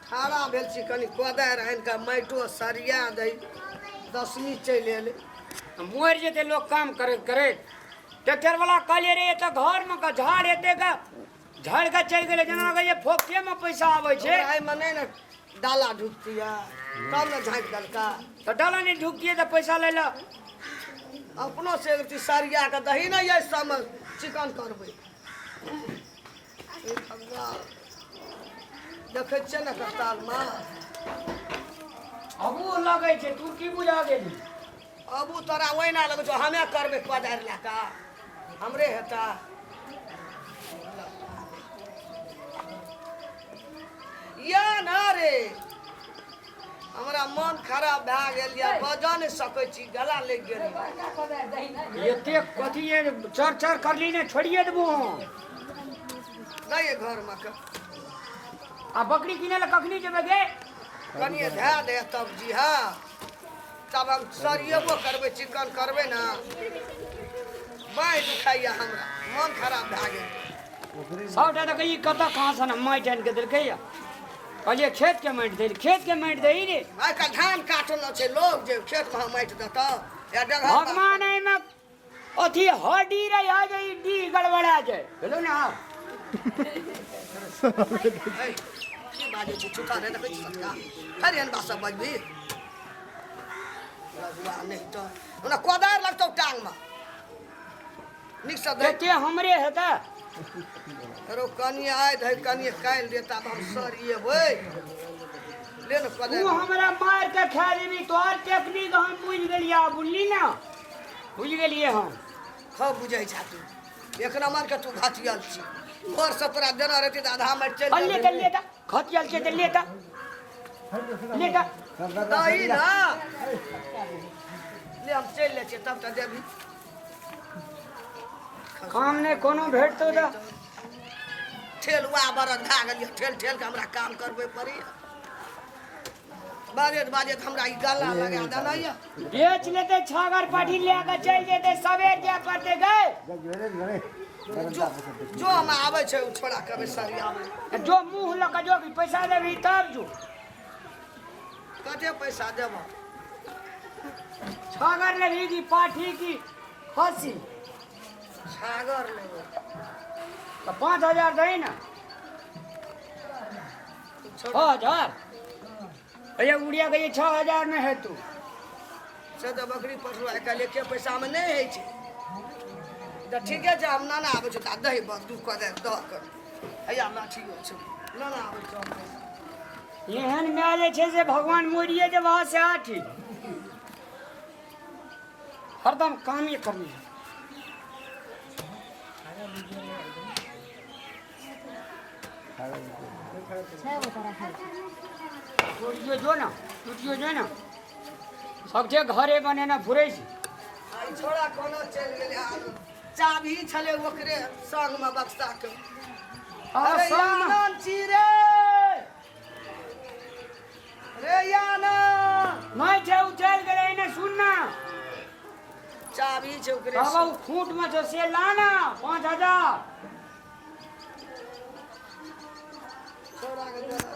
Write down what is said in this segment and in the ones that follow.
खड़ा भेल छी कनि कोदारि आनि कऽ माटिओ सरिया दै दशमी चलि एलै। मरि जेतै लोक काम करैत करैत। ट्रैक्टर वाला कहलियै रे एतऽ घरमे के झाड़ एते के झाड़ के चलि गेलै, जेना लगैए फोकटेमे पैसा आबै छै। ओकरा एहिमे नहि ने डाला ढुकतियै तब ने झाँकि देलका। तऽ डाला नहि ढुकतियै तऽ पैसा लै लए। अपनो से एक रत्ती सरिया कऽ दही ने, एहि सबमे चिकन करबै। हे भगवान, देखै छियै ने कतालमे। अबू लगै छै, तू की बुझा गेली? अबू तोरा ओहिना लगै छौ, हमे करबै कोदारि लए कऽ, हमरे हेता या ना रे। हमरा मन खराब भए गेल यऽ, बजऽ नहि सकै छी, गला लागि गेल। एते कथी ये चर चर करली ने, छोड़िए देबो हम। नहि घरमे के। आ बकरी किनै लए कखनी जेबै गे? कनिए धए दे तब जी। हँ, तब हम सरियेबो करबै, चिकन करबै ने। बाँहि दुखाइया हमरा, मन खराब भए गेल। सभटा देखै ई कतऽ कहाँसँ ने माटि आनि कऽ देलकै या। कहलियै खेतके माटि दै, खेतके माटि दही रे। आइ काल्हि धान काटल छै लोग जे खेतमे माटि देतौ या डगहर। भगवान एहिमे अथी हड्डी रही है जे ई डी गड़बड़ा जाय भेलौ ने आब। ऐ, की बाजै छी छुटा नहि देखै छी सटका, फेर एहन बात सब बजबी रघुआ? नहि तऽ ओना कोदारि लगतौ टांगमे नीकसँ दे। एते हमरे हेतै। रो कनिए आइ धरि कनिए काल्हि दे, तब हम सरिएबै। ले ने कोदारि। तू हमरा मारि के खा लेबी, तोहर टेक्निक हम बुझि गेलियै, बुझली ने, बुझि गेलियै हम। खूब बुझै छा तू, एक नंबर के तू घटियल छी। भोर से तोरा देना रहती तऽ आधा मारि चलि ले तऽ, ले तऽ, खतियल छै तऽ ले तऽ, ले तऽ। दही ना ले, हम चलि लै छियै, तब तऽ देबही। काम नहि कोनो भेटतौ तऽ ठेलुआ बरद भए गेलियै, ठेल ठेल के हमरा काम करबै पड़ैए। बाजैत बाजैत हमरा ई गला लगा देना यऽ। बेच लेतै, छागर पाठी लए कऽ चलि जेतै, सबेर जाय पड़तै गै। जो जो, हम आबै छै ओ छोड़ा कभी सरियाबै। जो मुँह लऽ कऽ जो, भी पैसा देबही तब जो। कते पैसा देबह? छागर लेबही कि पाठी की खस्सी? छागर लेबै। तऽ 5000 दही ने। 6000 भैया उड़िया के 6000 में है तू। से तऽ बकरी पठलो आइ काल्हि एके पैसामे नहि होइ छै। तऽ ठीके छै, हम नाना आबै छै तऽ दही बस दू कऽ दे दऽ कर हैया लाठियो छै। नाना आबै छै हम पैसा। एहन माय जे छै से भगवान मोरिए जे वहाँ से आठी हरदम कामे करनी है। टूटियो जो ना, टूटियो जो ना, सबके घरे बनेना फुरै छै। आ ई छोड़ा कोना चलि गेलै? आब चाभी छलै ओकरे संगमे बक्सा के। आ अरे संगमे आनन्द छी रे, रे आनन्द। नहि छै, ओ चलि गेलै। एने सुन ना। चाभी छै ओकरे। बाबा, ओ खूंट में छौ, से ला ना 5000। छोड़ा के देना।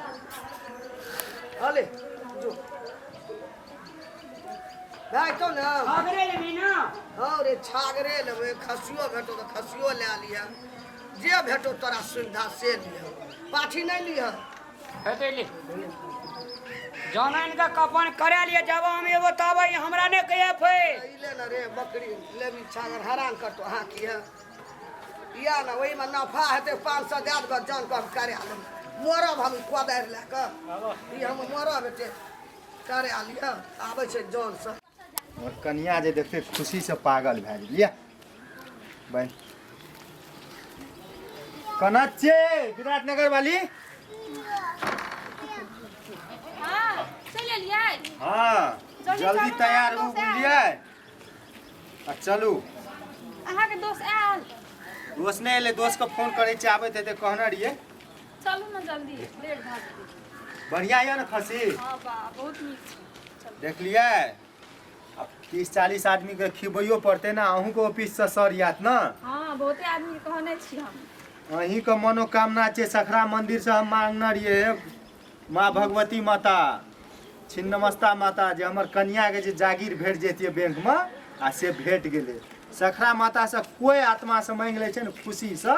अले जो भाई तो ना। छागरे लेबही ना? हँ रे, छागरे लेबै। खसियो भेटो तऽ खसियो लए लिअ, जे भेटो तोरा सुविधा से लिअ, पाठी नहि लिअ। हेतै ले, जहन आनि कऽ कफन करा लिअ, जब हम एबो तब ई हमरा नहि कहिया फेर। ई ले ने रे बकरी लेबी, छागर हरान करतो। हाँ, की है या ने, ओहिमे नफा हेतै। 500 दए देबऽ जान कऽ, हम करा लेब। मरब हम ई कोदारि लए कऽ, ई हम मरब एते। करा लिअ, आबै छै जनसँ। हमर कनिया जे देखते खुशीसँ पागल भए गेल। बहन कना छियै विराटनगर वाली? हाँ, चलि एलियै। हाँ। जल्दी जल्दी चलू ने, तैयार अहाँके हो दोस्त आयल। बुझलियै? आ चलू। अहाँके दोस्त आयल? दोस्त नहि एलै, दोस्तके फोन करै छियै, आबैत हेतै कहने रहियै। चलू ने जल्दी, लेट भऽ गेलै। बढ़िया यऽ ने खसी? हाँ बा, बहुत नीक छै, चलू। देखलियै, आब 30-40 आदमीके खिबैयो पड़तै ने। अहूँके ऑफिससँ सर आयत ने? हाँ, बहुते आदमी के कहने छी हम। अहीँके मनोकामना छै, सखरा मन्दिरसँ हम मांगने रहियै माँ भगवती माता छिन्नमस्ता माता जे हमर कनियाके जे जागीर भेट जैतियै बैंकमे आ से भेट गेलै। सखरा मातासँ कोइ आत्मासँ माँगि लै छै ने खुशीसँ,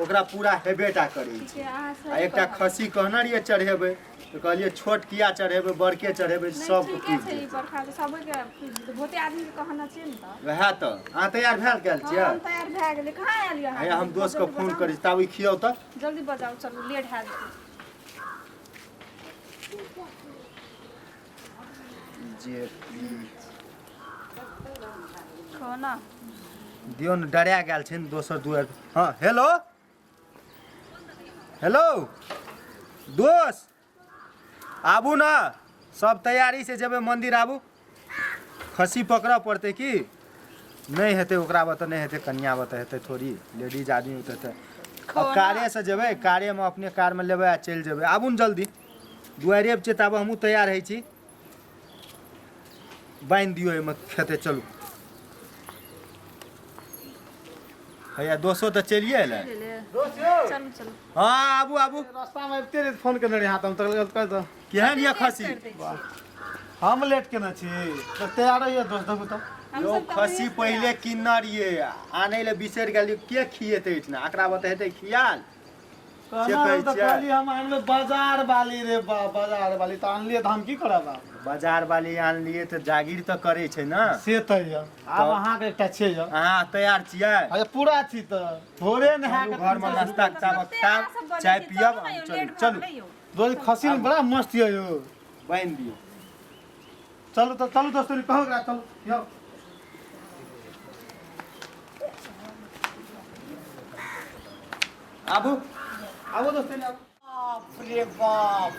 ओकरा पूरा हेबे टा करै ठीक छै। है, अहाँ आ सही एकटा कहलियै। खस्सी कहने रहियै चढ़ेबै, तऽ कहलियै छोट किया चढ़ेबै, बड़के चढ़ेबै, नहि सबके ठीके पुरि छै ई जेतै। बरखा तऽ सबके पुरि जेतै, बहुते आदमीके कहना छै ने तऽ। वएह तऽ अहाँ तैयार भए गेल हँ छियै? हम तैयार भए गेलियै। कहाँ आयल अहाँ? हैया हम दोस्तके जल्दी फोन बजाउ करै ने। छी, ताबे खियाउ तऽ। जल्दी बजाउ, चलू लेट भए जेतै। जे कहू ने। दियौ ने, डरा गेल छै ने दोसर दुआरि। हँ हेलो हेलो दोस्त, आबू ने, सब तैयारी से जेबै मंदिर। आबू, खस्सी पकड़ऽ पड़तै की नहि हेतै? ओकरा बता नहि हेतै, कनिया बता हेतै थोड़ी, लेडीज आदमी ओतऽ हेतै। अब कारे से जेबै, कारेमे अपने कारमे लेबै आ चलि जेबै। आबू ने जल्दी, दुआरे पर छियै ताबे हमहूँ तैयार होइ छी। बान्हि दियौ एहिमे खेतै। चलू हैया दोसो तऽ चलिए एलै। दोस्त यौ। चलू चलू। हँ आबू आबू। रास्तामे आबिते रही फोन केने रही अहाँ, तऽ हम तऽ कह दऽ केहन यऽ खस्सी? हम लेट केने छी तऽ तैयार रहियै दोस्त, देखू तऽ। यौ खस्सी पहिले किनने रहियै, आनै लए बिसरि गेलियै। के खिएतै एहिठिना? एकरा बता हेतै खियाल से कहना कहै तऽ छियै। कहलियै हम आनबै बाजार वाली रे बा, बाजार वाली तऽ आनलियै तऽ हम की करब आब? बाजार वाली आनलियै तऽ जागीर तऽ करै छै ने। से तऽ यऽ आब अहाँके एकटा छै यऽ। अहाँ तैयार छियै? अच्छा पूरा छी तऽ भोरे नहा चलू कऽ घरमे नाश्ता कते ताबत अहाँ सब बजै चाय छी, पियब। चलू ने यौ, चलू लेट भऽ चलू। गेलै यौ। दोस्त खस्सी मे बड़ा मस्त यऽ यौ। बान्हि दियौ। चलू तऽ चलू दोस्त, कहू एकरा चलू यौ। आबू आबू दोस्त आबू। बाप रे बाप,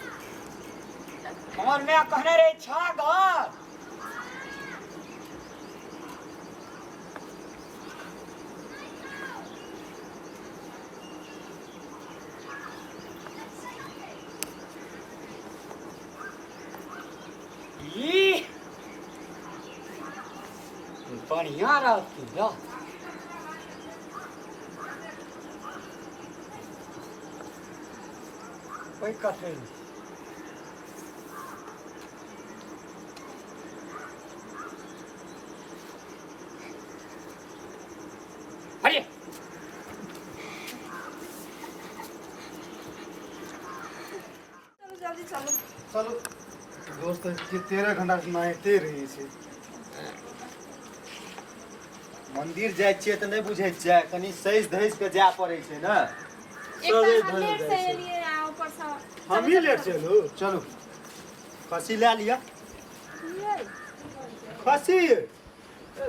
हमर माय कहने रहे छा घर। ई बढ़िया रहती रह। कोई कथे नहीं। अरे चलू जल्दी चलू। चलू दोस्त, के 13 घंटा से नहाइते रहै छै। मंदिर जाइ छियै तऽ नहि बुझै छियै, कनि सजि धजि कऽ जाय पड़ै छै ने। एक तऽ अहाँ लेट से एलियै आ ऊपर से हमही लेट से एलहुँ। चलू खस्सी लए लिअ। खस्सी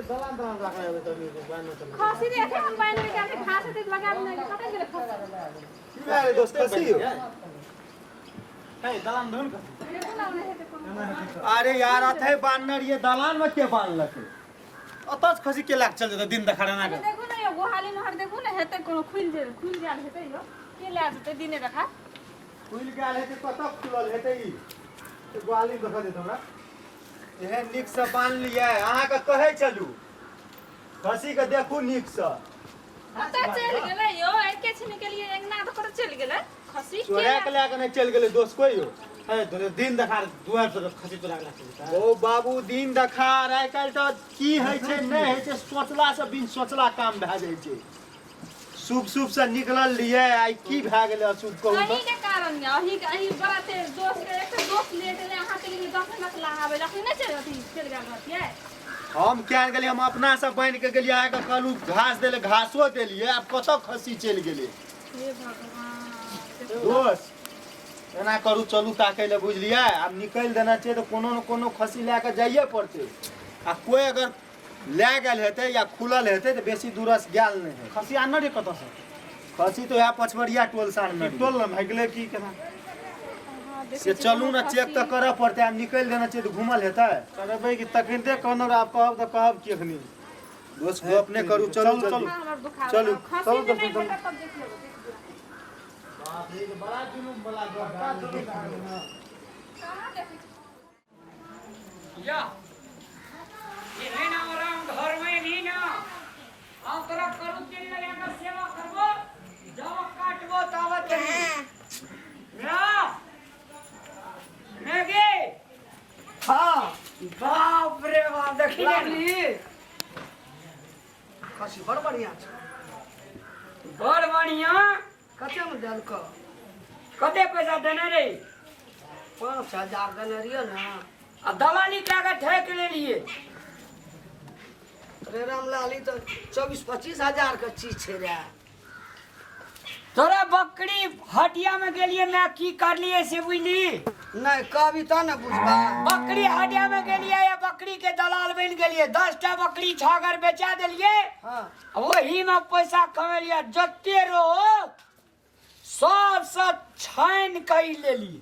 दलान दलान राखने हेबै तभी बान्हने चलबै। खसी रे एखन हम बान्हि के आबै, घास हेतै तऽ लगा देने, कतऽ गेलै खसी? की भए गेलै दोस्त खस्सी? हे दलान धुन खस्सी। देखू ने, ओने हेतै कोनो। अरे यार अथे बान्हने रहियै, दलान मे के बान्हलकै? ओतऽ से खस्सी के लए कऽ चल जेतै दिन देखार एना अरे कऽ? देखू ने यौ, गोहाली नहर देखू ने, हेतै कोनो खुलि जे खुलि गेल हेतै यौ, के लए जेतै दिने देखार? खुलि गेल हेतै? कतऽ खुलल हेतै ई? गोहाली देखल जेतै हमरा। एहन नीकसँ बान्हलियै अहाँके कहै छलू खस्सीके देखू नीकसँ। कतऽ चलि गेलै यौ? एके छिन गेलियै अंगना तऽ कतऽ चलि गेलै खस्सी? के चोरा के लए कऽ नहि चलि गेलै दोस्त कोइ यौ? हे दोस्त, दिन देखार दुआरि पर खस्सी चोरा के लए कऽ चलि जेतै? ओ बाबू दिन देखार आइ काल्हि तऽ की होइ छै नहि होइ छै, सोचलासँ बिन सोचला काम भए जाइ छै। शुभ शुभ से निकलल रहियै, आइ की भए गेलै अशुभ कहू तऽ? अहीं के कारण यऽ, अहीं के, अहीं बड़ा तेज दोस्त के। एक तऽ दोस्त लेट एलै, अहाँ चलि गेलियै 10 मिनट लहाबै लए, अखनी नहि चलि अथी चलि गेल रहतियै। हम किया ने गेलियै? हम अपनासँ बान्हि कऽ गेलियै, अहाँके कहलहुँ घास देले, घासो देलियै, आब कतऽ खस्सी चलि गेलै? हे भगवान। दोस्त एना करू, चलू ताकै लए, बुझलियै? आब निकलि देना छै तऽ कोनो ने कोनो खस्सी लए कऽ जाइए पड़तै आ कोइ अगर लए गेल हेतै या खुलल हेतै तऽ बेसी दूरस गेल नहि हेतै। खस्सी आनने रहियै कतऽसँ? खस्सी तऽ उएह पछबरिया टोल सँ आनने की रहियै। टोल ने भागि गेलै की केना? से चलू ने, चेक तऽ करऽ पड़तै। आब निकलि देना छै तऽ घूमल हेतै। करबै कि तखनिते कहने रह, आब कहब तऽ कहब की एखनी? दोस्त गप नहि करू, चलू चलू, जल्दी। हमर दुखाबै चलू, खस्सी चलू जे नहि दोस्त, चलू। भेटत तब देख लेबै, देख लिअ। बाप रे, बड़ा जुलुम बला गप, बड़ा जुलुम भए गेलै ने। कहाँ देखै छी? जा एहन आराम घर में नहीं ना। हम तोरा करू तेल लगा के सेवा करबो, जब काटबो ताबत नहीं। देखी ने। लावली खसी बड़ बढ़िया छै। बड़ बढ़िया। कते में देलको? कते पैसा देने रही? 5000 देने रहियो ने। आ दलाली कए के ठकि लेलिए। अरे रामलाल, ई तऽ 24-25 हजार के चीज छै रे। तोरा बकरी हटिया में गेलिए, मैं की करलिए से बुझली? नहीं कहबी तऽ ने बुझबा। बकरी हटिया में गेलिए या बकरी के दलाल बन गेलिए, 10 टा बकरी छागर बेचा देलिए। हाँ। वही में पैसा कमेलिए, जते रहो सब सब छानि के लेलिए।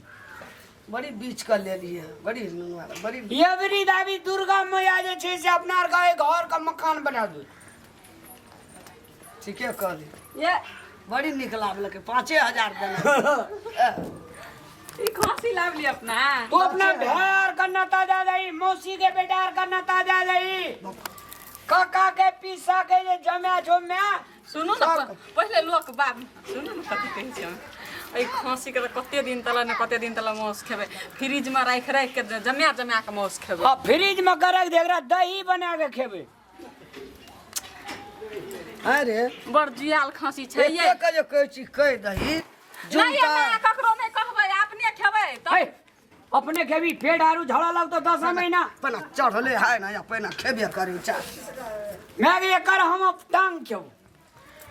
बड़ी बीच के लेलिए, बड़ी नुनुआ, बड़ी। एवरी दाबी दुर्गा मैया जे छै से अपना आर के घर के मकान बना दू। ठीके कहली। ये बड़ी निक लागलकै, 5000 देने। ई खसी लावली अपना। तू अपना भाई के नाता दे दही, मौसी के बेटा के नाता दे दही, काका के पीसा के जे जमा छो मैं। सुनू ने, पहिले लोक बाप सुनू ने कथी कहै छै। एहि खसी के तऽ कते दिन तले ने कते दिन तले मासु खेबै, फ्रिज में राखि राखि के जमा जमा के मासु खेबै। आ फ्रिज में करक दे, एकरा दही बना के खेबै। अरे बड़ जुआल खसी छै ये। एते के जे कहै छी कहि दही। नहीं जुमता ककरो नहीं कहबै, अपने खेबै तऽ। अपने खेबी, पेट आरू झड़ा लगतो 10 महीना। पहिना चढ़ले है ना, या पहिना खेबे करी चा। मैं एकर हम टांग खेब।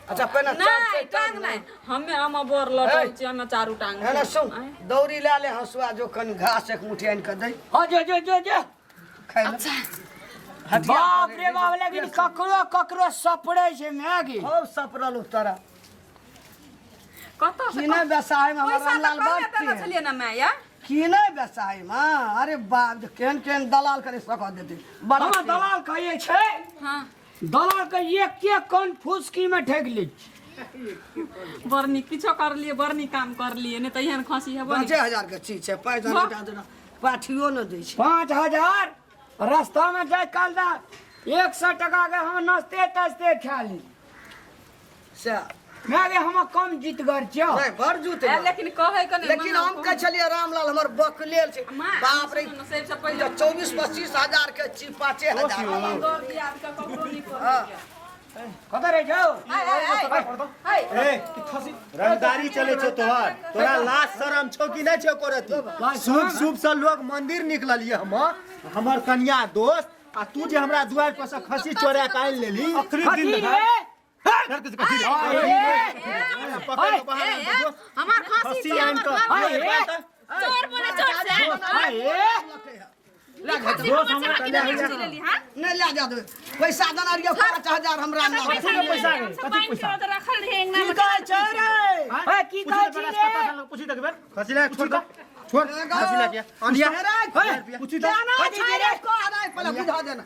अच्छा पहिना नहीं टांग नहीं, हमे हम बोर लटल छी, हमे चारू टांग। है ना सुन, दौरी ला ले हंसुआ, जो कनि घास एक मुट्ठी आनि के दे। हां जो जो जो जो खाइ ले। अच्छा बाप रे बाप, लेकिन ककरो ककरो सपड़े छै मैगी। खूब सपरल तोरा। कतऽ से की नहि बेसाय में हमर पैसा तऽ रामलाल कमे बाप देने छलियै ने माय या? की नहि बेसाय में? अरे बाप, केहन केहन दलाल करे सकऽ देते। बड़ा हमर दलाल कहै छै। हां दलाल के एक एक कन फुसकी में ठकि लै छै। बड़ नीक किछो करलिए, बड़ नीक काम करलिए, नहि तऽ एहन खसी हेबो नहि। 5000 के चीज छै, पैसा नहि दए देना, पाठियो नहि दै छै। 5000 रास्ता में जाय काल दा 100 टका के हम नाश्ते तास्ते खा ली। से मैं गे हम कम जीतगर छियो। नहीं बड़ जूत। लेकिन कहै के नहीं। लेकिन हम कहै छलियै रामलाल हमर बकलेल छै। बाप रे, सबसे पहिले 24-25 हजार के चीज 5000। दौड़ दिया के ककरो नहीं कहै। कतऽ रहै छौ? ए रंगदारी चले छौ तोहर, तोरा लाज शरम छौ कि नहि छौ करती? शुभ शुभ से लोग मंदिर निकललिए हम, हमर कन्या दोस्त, आ तू जे हमरा दुआर पर से खसी चोरा के आनि लेली। अखनी दिन खसी देखा रे। पकड़ के बाहर आनि दे दोस्त। हमार खसी खसी आनि कऽ चोर बोले चोर से। नहीं ला जा दे, पैसा देना रहियो 5000 हमरा ना। पैसा कथी पैसा रखल रहे की कहै छै रे? ए की कहै छी रे? पूछी तक बेर खसी ला छोड़ दे, छोड़ खसी ला के अनिया पूछी केना छै रे? कह रे, पहिले बुझा देना।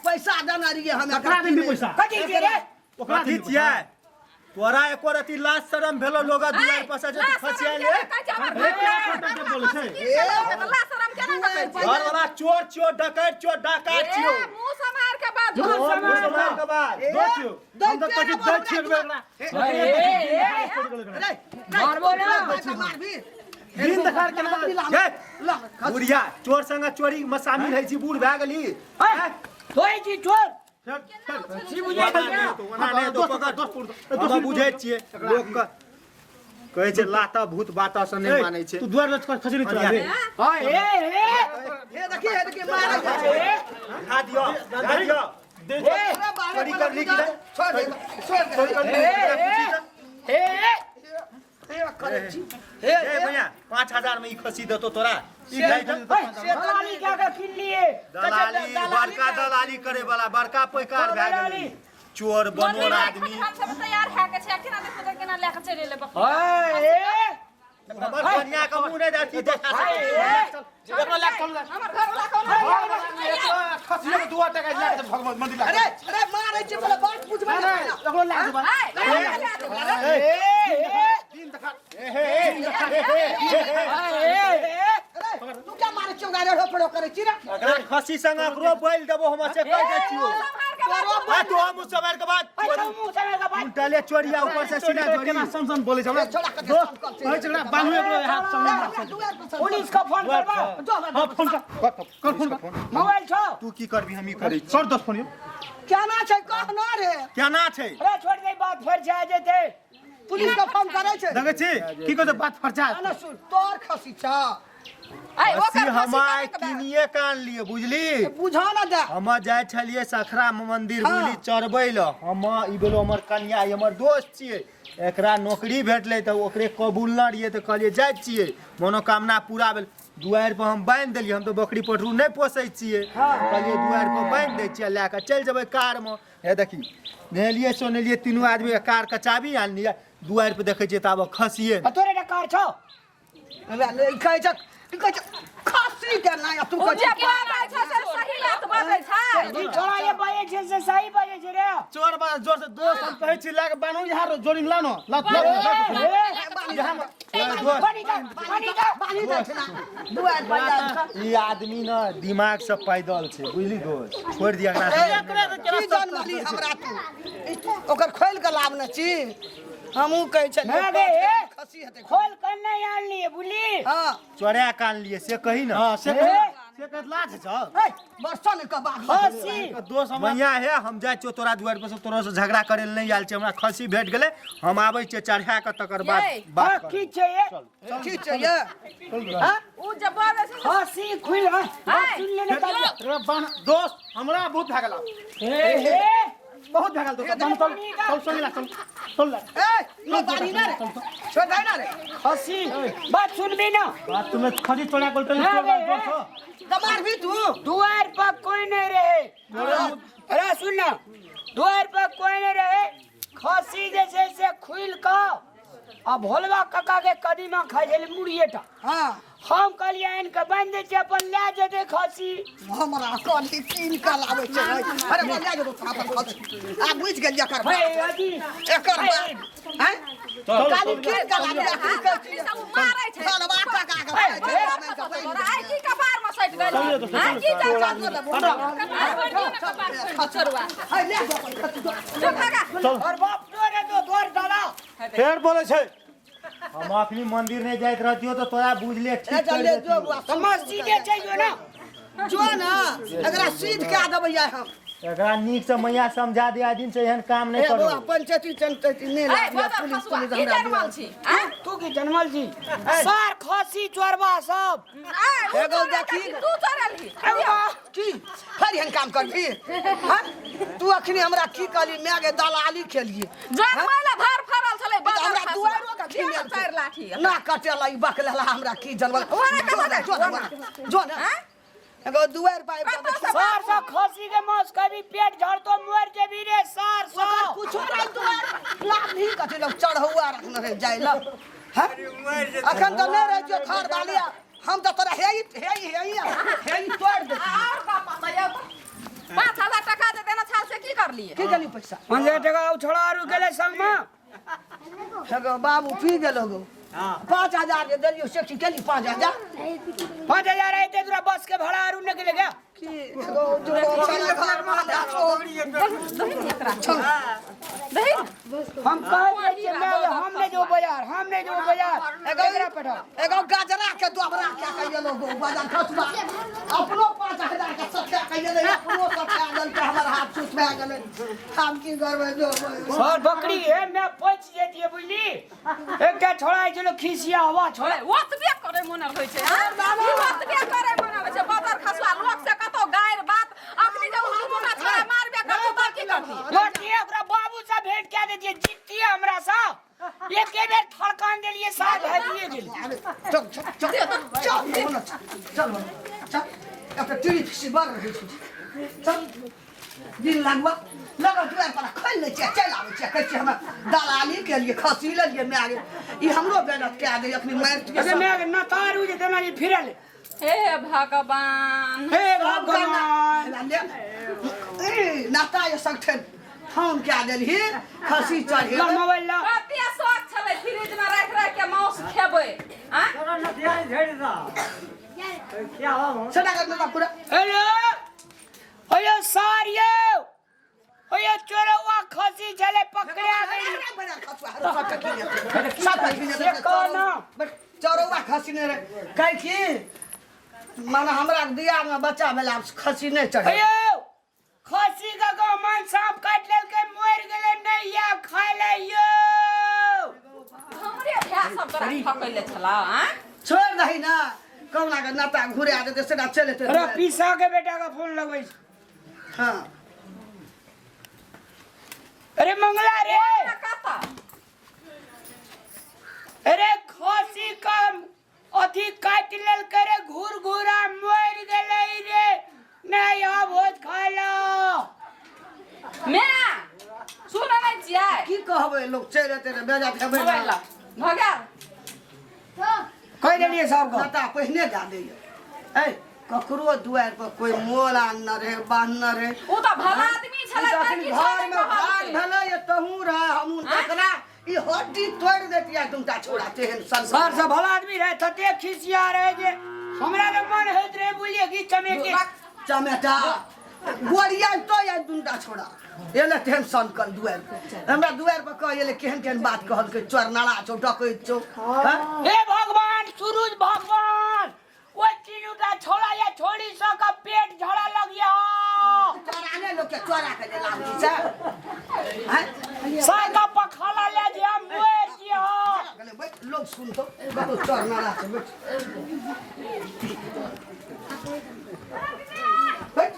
पैसा देना रहिए हमरा। ककरा देबी पैसा? कथी छी रे? ओकरा कथी छियै तोरा? एको रति लाज शरम भेलो लोग दुआर पर से जे तू खसी आनि ले? घर वाला चोर चोर डकैत चोर डाका छियो। मुंह समार के बाद मुँह सम्हार के बाद। हम तऽ कथी दै छियै एकरा। मारबो ना। मारबी दिन देखार के ना। ए, बुढ़िया चोर संग चोरी में शामिल है छी, बूढ़ भए गेली। तोय छी चोर। छी बुझै छियै, हम बुझै छियै लोक के कहै छै लाता भूत बाता से नहि मानै छै। तू दुआर पर खसी नहि चोरा बे। हां ए ए हे देखी, हे देखी, मारै जाइ छै। खा दियो, खा दियो। अरे बाप रे, चोरी कर ली कि नहि? छोड़ दे, छोड़ दे। चोरी कर ली कि ए हे करै छी। हे ए भैया, 5000 में ई खसी देतो तोरा। ई गाय के दलाली क्या के किन लिए? दलाली, बड़का दलाली करे वाला, बड़का पैकार भए गेलै। चोर बनोर आदमी। हम सब तैयार है के छै, केना देखो तऽ केना लए के चलि एलै बकरी। ए हमर कन्या के मुँह नहि देखी देखा सकै छी। एकरा लए चल। हमर घर वाला कोन खसी के 2 टका लए के भगवान मंदिर लए। अरे अरे मारै छी, पहिले बात बुझबै ने पहिला। एकरो लए के अरे तू क्या मारै छी? गाड़ी रोपड़ो करै छी रे। एकरा खसी संग एकरो बैल देबो हम, से कहि दै छियौ। आ तू हम सब के बाद अच्छा मुंह से का बात उल्टले चोरिया ऊपर से सीना जोड़ी केना सन सन बोलै छै हमरा छोड़ा कते दोस्त सन कल छै। कहै छै एकरा बान्हू एकरो हाथ संग हमरा दुआर पर पुलिस का फोन करबा हां फोन कर कर फोन कर मोबाइल छो तू की करबी हम ई करै छी कर दोस्त फोन यौ केना छै कह ना रे केना छै अरे छोड़ दे बात फर जा जेते पुलिस के फोन करै छै देखै छी की कहै छै बात फरचा ना सुन तोर खसी छ ऐ खसी ओकर हम आइ खसी कते किनिए कान लिए बुझली बुझा ना दे हम जाइ छलियै सखरा मंदिर हाँ। बुझली चढ़बै लए हम ई भेलो हमर कनिया ई हमर दोस्त छियै एकरा नौकरी भेटलै तऽ ओकरे कबूलना रहियै तऽ कहलियै जाइ छियै मनोकामना पूरा भेल दुआरि पर हम बान्हि देलियै हम तऽ बकरी पठरू नहि पोसै छियै कहलियै दुआरि पर बान्हि दै छियै लए कऽ चलि जेबै कारमे हे देखी नहेलियै सोनेलियै तीनू आदमी कारके चाभी आनलियै दुआरि पर देखै छियै ताबे खसिए आ तोरे टा कार छौ हमरा ले ई कहै छै ई कहै छै खसी के ना तू ओ कहै जे छै बाजै छै से सही बात बाजै छै ई छोड़ा ये बाजे छै से सही बाजे छै रे चोर बाज जोर से दोस्त हम कहै छी लए के बान्हू यहाँ जोड़ी में लानो ला ला ए, पानी दे पानी दे बान्हि दै छै ना दुआर पर जा ई आदमी न दिमाग से पैदल छै बुझली दोस्त छोड़ दिया एकरा से। की जनमली हमरा तू ई ओकर खोलि के लाभ ने छी हमहूँ कहै छलियै ना गे, ए। खसी हेतै खोल कर नहीं आनलिए बुझली हँ चोरा कान लिए से कही ना हां से ए। से कहत लाज छ हे बरसा ने के बाद खसी दोस्त हमरा मैया हे हम जाइ छियौ तोरा दुआरि पर से तोरा से झगड़ा करे लए नहि आयल छै हमरा खसी भेट गेलै हम आबै छियै चढ़ा कऽ तकर बाद यै। बात हाँ, करब। की छै ये ठीक छै ये चल उ जे बाजै छै से खसी खुल हाँ बात सुन लेने का रे बान्ह दोस्त हमरा बहुत भए गेल हे हे बहुत भए गेल दोस्त बान्ह चल चल संगे ला चल चल ला ए नो बानी ना रे छोड़ दे ना रे खसी बात सुनबी ना बात तुम्हें खजी चोरा गोल ना रे, चोर तऽ मारबी तू दुआर पर कोई नहीं रहे अरे सुन ना दुआर पर कोई नहीं रहे खसी जे छै से खुल कऽ आ भोलवा काका के कदीमा खाइ छलै मुड़िएटा हाँ हम कहलियै आनि कऽ बान्हि दै छियै अपन लए जेतै खसी हमरा कहली कीन कऽ लाबै छै अरे बोल जा जो अपन खसी आ बुझि गेलियै एकर हे बात अथी एकर बात हैं काली कीन कऽ लाबै छै की कहै ई सब मारै छै भोलवा काका के खाइ छै आइ की कपार में सटि गेल आइ की चल चल कपार भरि दियौ ने कपार खोलि कऽ चोरवा है ले जो अपन खसी जो। जो भागा और बाप तोरे तो तोर दादा फेर बोलै छै हम अखनी मंदिर नहि जाइत रहतियो तऽ तोरा बुझले ए ठीक चल कर ले जो देतियो। बुआ तऽ मस्जिदे चलि जो ना जो ना एकरा सीध कए देबै आइ हम एकरा नीक से मैया समझा दिया दिन से एहन काम नहि ए करू बौआ पंचायती चंचायती नहि ए लाबियै बाबा पुलिस खसुआ तुलिस की हमरा जनमल छी आ तू की जनमल छी सार खसी चोरबा सब ए एगो देखी। तू चोरलही की फेर एहन काम करबी हँ तू अखनी हमरा की कहली माय गे दलाली खेलिए जनमैला धार फरल छलै बाबा हमरा खसुआ। दुआरो के दियौ ने खिमेल चारि लाठी ना कटेला ई बकलेला हमरा की जनमल ओना जो कतऽ ना, जो ना, जो ना आँय? एगो दुआर पाइप कतऽ से सार सब खसी के मांस कभी पेट झड़तो मर जेबी रे सार ओकर सब कुछो नहीं दुआर लाभ नहीं कथी लोग चढ़ौआ रखने रहे जाय ल हँ अखन तऽ नहि रहै छियौ थार बाली हम तऽ तोरा हे हे हे हे तोड़ि दे और बाप बताइयो तऽ 5000 टका दे देना छाल से की करलिए की गेली पैसा 5000 टका उ छोड़ा आरू गेलै संग में हे गो बाबू पी गेलो गो 5000 जे देलियौ से की केली 5000 5000 अयतै तोरा बस के भाड़ा आरू नहि गेलै गे की एगो जो छलै घरमे दही ने एकरा दही हम कहै दै छियै माय हम नहि जेबो बाजार हम नहि जेबो बाजार एगो एकरा पठाओ एगो गजरा के दोबरा के कहियो गो बाजार खसबा अपनो 5000 के सठा कहियो अपनो सठा गेल के हमर हाथ सुत भए गेलै हम की करबै जो सर बकरी हे मैं पहुँच जेतियै बुझली एकटा छोड़ा छलो खिसिया हवा छोड़ा ओतबे करे मन होइ छै आँ? ई ओतबे करे मन होइ छै बाजार खसुआ लोक से कतौ गारि बात अखनी जे उ दुनू छोड़ा मारबे करतौ तब की करती लड़तियै ओकरा बाबू से भेंट कए देतियै जीततियै हमरा से एके बेर थड़कान देलियै सार भागिए गेलै चल चल चल चल चल चल एकटा टीवी फिसी बड़ रहै छै चल दिन लगबा लगल दुआर पर खोलि लै छियै चलि आबै छियै कहै छियै हमरा दलाली के लिए खसी लेलियै माय गे ई हमरो बेइज्जत कए दै अखनी मारि अरे मैं न तारू जे देना जे फिरल हे भगवान हे भगवान ए नाता ये संगठन फोन कए देलही खसी चढ़े ला मोबाइल ला कते शौक छलै फ्रिज में राखि राखि के मांस खेबै आँ सटा कर ना पूरा हेलो हेलो सार यौ ओए चोरौआ खसी छलै पकड़ा गेल। से कहना। चौरौआ खसी नहि रहे कहै की माने हमरा दियाद में बच्चा भेला खसी नहि चढ़े। अयो खसी के गहमन सांप काटि लेलकै, मरि गेलै, नहि या खाय ले यौ। हमरे भाय सब तोरा ठकैले छला आँ? छोड़ दही ना, कहुना के नाता घुरा देते सेटा चले अरे पीसा के बेटा का फोन लगबै छै। हाँ। अरे मंगला रे, कता? अरे खसी कम अथी काटि लेलकै रे, घूर घूरा मरि गेलै रे, नहि आब भोज खाय ला। मैं सुन नै छियै। की कहबै, लोग चलि एतै रे, बेजा हेबै। मोबाइल ला भऽ गेल। कहि देलियै सबके। नाता पहिने दए दैया। ऐ ककरो दुआरि पर कोई मोल आनने रहे बान्हने रहे। उ तऽ भला आदमी छलै। ई तऽ तऽ अखन किछो घर नहि मे भाग कहलकै। भेलै या तहूँ रह हमहूँ तकरा ई हड्डी तोड़ि देतियै तुमटा छोड़ा तेहन सन। सर से भला आदमी रहे, तते खिसिया रहे जे हमरा तऽ मन होइत रहे बुझलियै कि चमेटे चमेटा गोरिया तो या दुनटा छोड़ा एले तेहन सनकल दुआरि पर हमरा दुआरि पर कह एले, केहन केहन बात कहलकै, चोरनारा छौ, डकैत छौ, हँ? हे भगवान, सूरज भगवान, ओहि तीनूटा छोड़ा या छोड़ी सबके पेट झड़ा लगिया। चोरा ने लोक के चोरा के जे लाबै छै, हँ? सबके पखाला ले जिया, मरि जिया। गेलै, बैठ, लोग सुनतौ कतौ चोरनारा छै। बैठ बैठ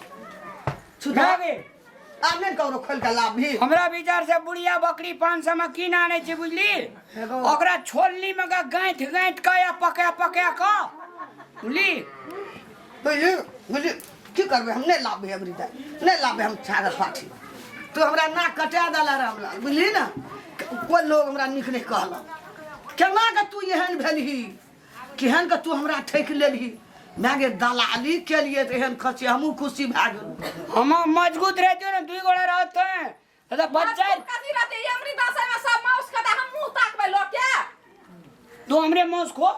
छुटा भए गेल। आब नहि ककरो खोलि कऽ लाबही। हमरा विचार से बुढ़िया बकरी 500 में कीन आनै छै बुझली, ओकरा छोलनी में के गाँथि गाँथि कऽ या पका पका कऽ बुझली। बुझली बुझली की करबै, हम नहि लाबबै अबरी दाइ, नहि लाबबै हम छागर पाठी। तू हमरा नाक कटा देला रामलाल, बुझली ने? कोइ लोग हमरा नीक नहि कहलक, केना के तू एहन भेलही, केहन के तू हमरा ठकि लेलही। माय गे, दलाली केलिए तऽ एहन खसी, हमहूँ खुशी भए गेलहुँ। हम मजबूत रहते ने, दुई गोड़ा रहते हैं तो बच्चा। मजबूत कथी रहते? ई अमृता से में सब माउस खाता, हम मुंह ताकबै लोग के। तू हमरे मांस खो।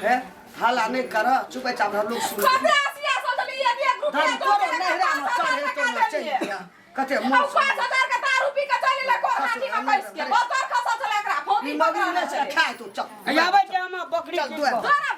हे हल्ला नहि कर, चुपेचाप रह, लोग सुन। कते आसिया सोचली ये भी ग्रुप धन के तोरो नहिरा में चढ़े तो ने चलि जा कते आ मुँह 5000 के दारू पी के चलि ले कोरहाटी में कैस के बहुत और खसा छले एकरा ई फोनी मगरी नहि छै खाय तू चल। आबै छै हम बकरी चल कीन दुआरि कऽ। तोरा